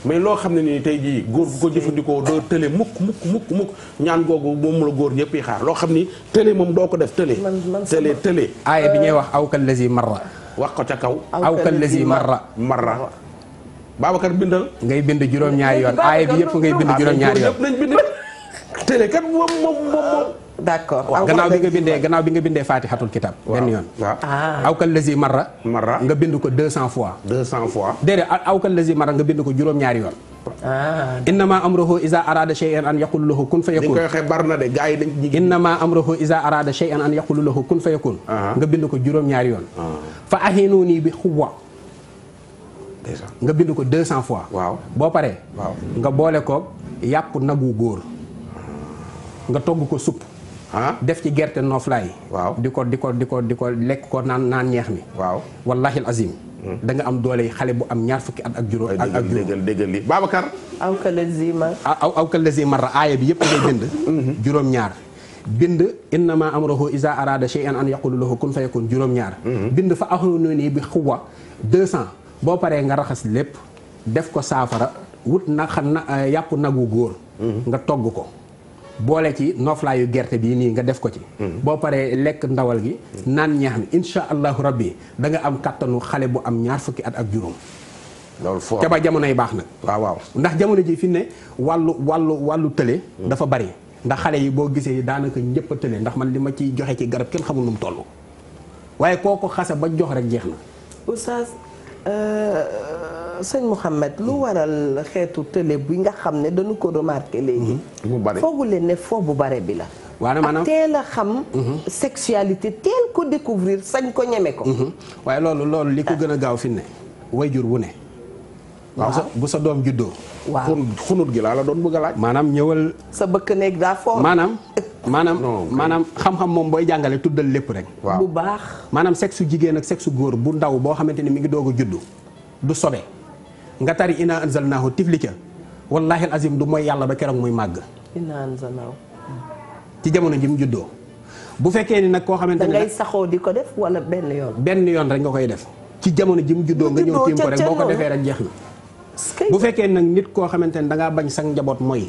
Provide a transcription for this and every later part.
mais loo xam ne nii tey jii góor gu ko jëfandikoo doo tële mukk ñaan googu moom la góor ñëpp yi xaar loo xam ni tële moom doo ko def tële tële aaya bi ñuy wax aw kallazi marra wax ko ca kaw aw kallazi marra Babacar bindal ngay bind juróom-ñaari yoon aaya bi yëpp ngay bind juróom-ñaari yoon nañ bind tële kat moom d'accord gannaaw bi nga bindee Fatihatul kitab benn yoon aw kallazi marra nga bind ko 200 fois déedéet aw kallazi marra nga bind ko juróom-ñaari yoon innama amruhu iza arada shay'an an yaqulu lahu kun fayakun koy waxee bar na de gars yi dañ innama amruhu iza arada shay'an an yaqulu lahu kun fayakun nga bind ko juróom-ñaari yoon fa ahinuni bi xuwa nga bind ko 200 fois boo paree nga boole ko yàpp nagu góor nga togg ko supp def ci gerte nooflaay di ko lekk ko naan ñeex mi wallahi al azim da nga am doole yi xale bu am ñaar fukki at ak juróom déggal li Babacar aw kallazi marra aaya bi yëpp ngay bind juróom-ñaar bind innama amruhu iza arada shay'an an yaqulu lahu kun fayakun juróom-ñaar bind fa ahinuni bi xuwa 200 boo paree nga raxas lépp def ko saafara wut yàpp nagu góor nga togg ko boole ci noflaayu gerte bii nii nga def ko ci boo paree lekk ndawal gi naan ñeex mi insha allahu rabbi da nga am kattanu xale bu am ñaar fukki at ak juróom loolu fort ca ba jamonoy baax nag waaw ndax jamono ji fi ne wàllu tële dafa bari ndax xale yi boo gisee daanaka ñëpp a tële ndax man li ma ciy joxe ci garab kenn xamul nu mu toll waaye koo ko xase ba jox rek jeex na oustaz sëñ Mouhamed lu waral xeetu télé bi nga xam ne dañu ko remarqué léegi foogu leen ne foo bu bare bi la ak teel a xam sexualité teel ko découvrir sañ ko ñeme ko waaye loolu li ko gën a gaaw fi ne wayjur wu ne bu sa doom juddoo xunut gi laa la doon bëgg a laaj maanaam ñëwal sa bëkk néeg daa fort maanaam xam-xam moom booy jàngale tuddal lépp rek bu baax maanaam sexe jigéen ak sexe góor bu ndaw boo xamante ni mi ngi doog a juddu du sobe nga tari ina anzalnaahu tifli ca wallahi al azim du mooy yàlla ba keroog muy màgg ina anzalnaahu ci jamono ji mu juddoo bu fekkee ni nag koo xamante ne da ngay saxoo di ko def wala benn yoon rek nga koy def ci jamono ji mu juddoo nga ñëw tiim ko rek boo ko defee rek jeex na bu fekkee nag nit koo xamante ne dangaa bañ sang njaboot mooy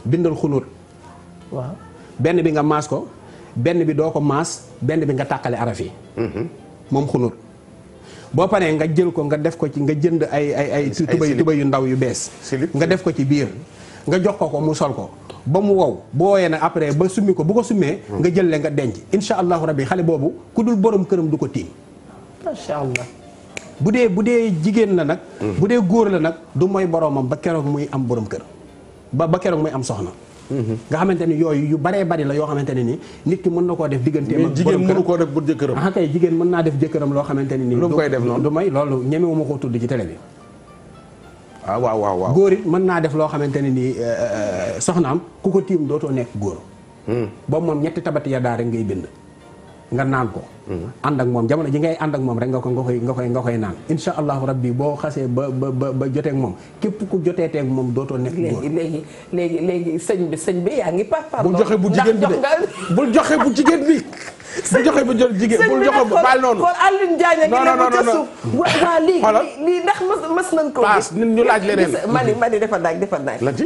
bindal xunóot benn bi nga maas ko benn bi doo ko maas benn bi nga tàqale araf yi moom xunóot boo paree nga jël ko nga def ko ci nga jënd ay tubay yu ndaw yu bees nga def ko ci biir nga jox ko mu sol ko ba mu wow boo wooyee nag après ba summi ko bu ko summee nga jël le nga denc insha allahu rabbi xale boobu ku dul borom këram du ko tiim masha allah bu dee jigéen la nag bu dee góor la nag du mooy boromam ba keroog muy am borom kër ba keroog muy am soxna nga xamante ni yooyu yu baree bari la yoo xamante ne ni nit ki mën na koo def digganteem ak jigéen mënu koo def bu jëkkëram kay jigéen mën naa def jëkkëram loo xamante ne ni lu mu koy def noonu du may loolu ñemewuma koo tudd ci télé bi waaw góor it mën naa def loo xamante ne ni soxnaam ku ko tiim dootoo nekk góor boobu moom ñetti tabati ya daa rek ngay bind nga naan ko ànd ak moom jamono ji ngay ànd ak moom rek nga koy naan insha allahu rabbi boo xasee ba joteeg moom képp ku joteeteeg moom dootoo nekk góor léegi sëñ bi yaa ngi papa bul joxe bu jigéen bi de bul joxe bu jigéen bi bu joxe bu jigéen bul joxe bu baal noonu kon Alioune Diagne ngi ne ca suuf waa lii ndax mës nañ ko paas nit ñu laaj leneen mani defal naag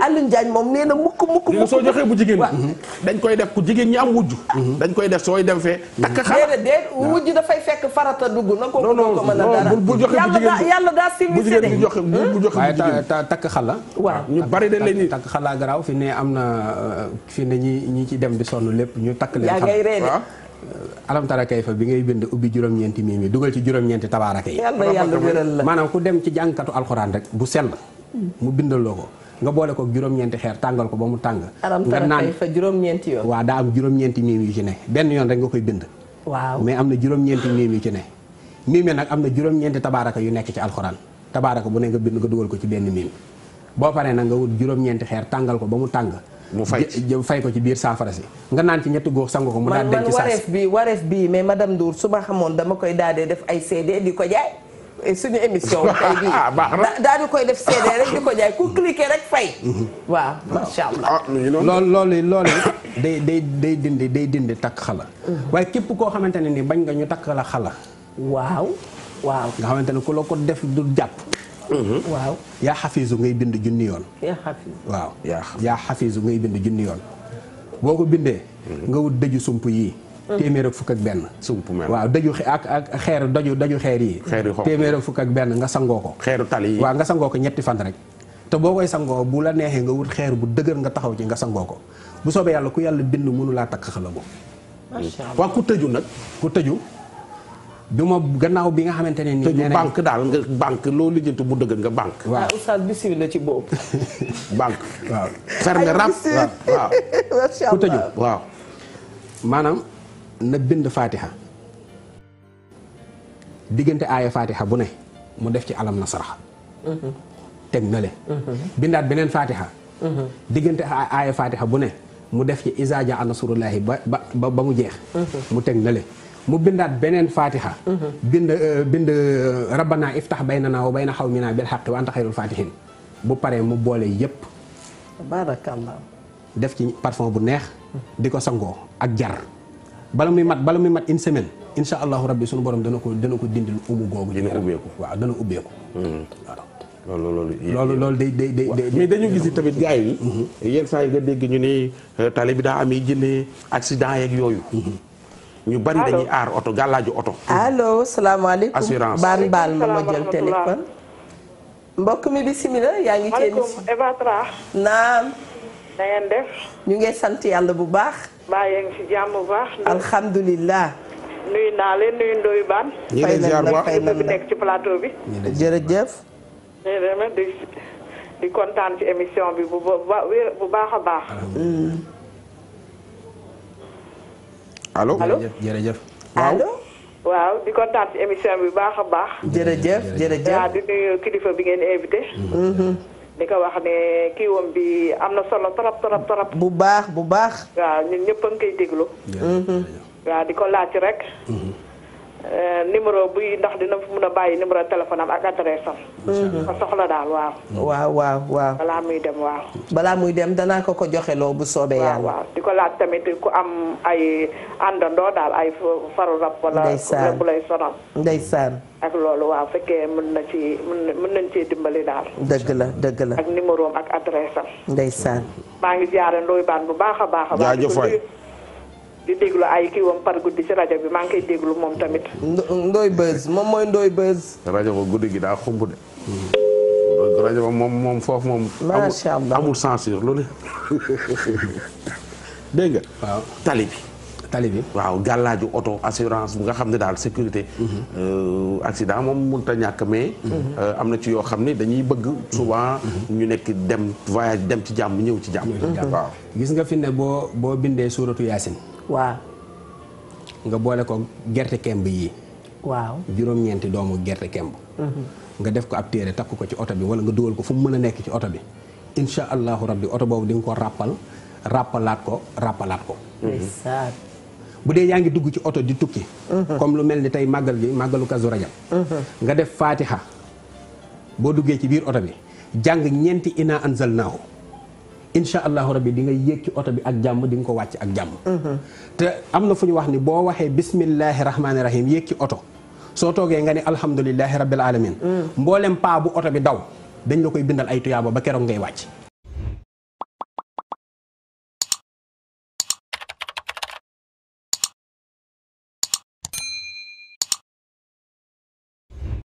Alioune Diagne moom nee na mukk soo joxee bu jigéen bi dañ koy def ku jigéen ñi am wujj dañ koy def sooy dem fee takk xala déedéet wujj dafay fekk farata dugg na ko mën a dara bul joxe bu jigéen yàlla daa civilisé de bu joxe bu jigéen takk xala waaw ñu bari dañ leen ni takk xala garaaw fi ne am na fi ne ñi ci dem di sonn lépp ñu takk leen yaa ngay reede alam tara kayfa bi ngay bind ubbi juróom-ñeenti miim yi dugal ci juróom-ñeenti tabaaraka yi yàlla wéral la maanaam ku dem ci jàngkatu alxuraan rek bu sell mu bindaloo ko nga boole ko juróom-ñeenti xeer tàngal ko ba mu tàng nga naan fa juróom-ñeenti yoon waaw daa am juróom-ñeenti miim yu ci ne benn yoon rek nga koy bind waaw mais am na juróom-ñeenti miim yu ci ne miim yi nag am na juróom-ñeenti tabaaraka yu nekk ci alxuraan tabaaraka bu ne nga bind nga dugal ko ci benn miim boo paree nag nga wut juróom-ñeenti xeer tàngal ko ba mu tàng mu fay ko ci biir saafara si nga naan ci ñetti góor sangu ko mu daal denc saas wareef bi mais madame Ndour su ma xamoon dama koy daal di def ay CD di ko jaay suñu émission tey bii daal di koy def CD rek di ko jaay ku cliquer rek fay waaw macha allah loolu day dindi takk xala waaye képp koo xamante ne ni bañ nga ñu takk la xala waaw nga xamante ne ku la ko def du jàpp waaw yaa xafiisu ngay bind junni yoon. yaa xafiisu waaw yaa xafiisu ngay bind junni yoon boo ko bindee. nga wut dëju sump yii. téeméer ak fukk ak benn. sump mel waaw dëju ak xeer daju xeer yi. téeméer ak fukk ak benn nga sangoo ko. xeeru tali yi waaw nga sangoo ko ñetti fan rek. te boo koy sangoo bu la neexee nga wut xeer bu dëgër nga taxaw ci nga sangoo ko bu soobee yàlla ku yàlla bind mënu laa takk xalagu. macha allah waaw ku tëju nag. ku tëju bi ma gannaaw bi nga xamante ne nii. tëju banque daal nga banque loo lijjanti bu dëgër nga banque. waaw oustaz bismillah ci boobu. banque. waaw fermé rap waaw. ku tëju waaw. maanaam na bind Fatiha diggante aaya Fatiha bu ne mu def ci alam nasara. teg na le. bindaat beneen Fatiha. diggante aaya Fatiha bu ne mu def ci izaa jaa nasrullaahi ba mu jeex. mu teg na le. mu bindaat beneen Fatiha. bind rabbana iftax baynana wa bayna xawmina bil xaqi wa anta xayrul fatihin bu paree mu boole yépp barakallah def ci parfum bu neex. di ko sangoo ak jar. bala muy mat une semaine insha allahu rabbi sunu borom dana ko dindil umu googu. dina ubbeeku waaw dana ubbeeku. waaw loolu day mais dañu gis tamit gars yi. yenn saa yi nga dégg ñu ni tali bi daa amee jëlee accident yeeg yooyu. ñu bari dañuy aar oto gàllaaju oto. allo salaamaaleykum. assurance baal ma jël téléphone. mbokk mi bisimilah yaa ngi cee. maaleykum Eva Tra. naam. na ngeen def. ñu ngi sant yàlla bu baax. mbaa yaa ngi ci jàmm bu baax. alhamdulilah. nuyu naa leen nuyu Ndoye Bane. fay nañ la fay nañ bi nekk ci plateau bi. jërëjëf. di kontaan ci émission bi bu baax a baax. allo jërëjëf. allo. waaw di kontaan ci émission bi bu baax a baax. jërëjëf. waaw di nuyu kilifa bi ngeen invité. di ko wax ne kii woon bi am na solo trop. bu baax. waaw ñun ñëpp a ngi koy déglu. waaw di ko laaj rek. numéro buy ndax dina mun a bàyyi numéro téléphone am ak adresse am. ko soxla daal waaw. waaw. balaa muy dem waaw. balaa muy dem danaa ko joxeloo bu soobee yàlla. waaw di ko laaj tamit ku am ay àndandoo daal ay faru rab wala bu lay sonal. ndeysaan. ak loolu waaw fekkee mën nañ cee dimbali daal. dëgg la. ak numéro am ak adresse am. ndeysaan. maa ngi jaare Ndoye Bane bu baax a baax. jaajëf waay di déglu ay kii wam par guddi ci rajo bi maa ngi koy déglu moom tamit. Ndoye Buzz moom mooy Ndoye Buzz. rajo ba guddi gi daa xumb de. rajo ba moom foofu moom. macha allah amul censure lu ne. dégg nga. waaw tali bi. waaw gàllaaju oto assurance bu nga xam ne daal sécurité. accident moom mënut a ñàkk mais. am na ci yoo xam ne dañuy bëgg souvent ñu nekk dem voyage dem ci jàmm ñëw ci jàmm. waaw gis nga fi ne boo bindee suuratu yaasin. waaw. nga boole ko gerte kemb yi. waaw juróom-ñeenti doomu gerte kemb. nga def ko ab téere takk ko ci oto bi wala nga dugal ko fu mu mën a nekk ci oto bi. insha allahu rabbi oto boobu di nga ko rappalaat ko. bu dee yaa ngi dugg ci oto di tukki. comme lu mel ni tey màggalu Kazu Rajab. nga def Fatiha boo duggee ci biir oto bi jàng ñeenti inna anzalnaahu insha allahu rabbi di nga yéeg ci oto bi ak jàmm di nga ko wàcc ak jàmm. te am na fu ñu wax ni boo waxee bismillahi rahmaani rahim yéeg ci oto soo toogee nga ne alhamdulillahi rabbil alamin mboolem paa bu oto bi daw dañ la koy bindal ay tuyaaba ba keroog ngay wàcc.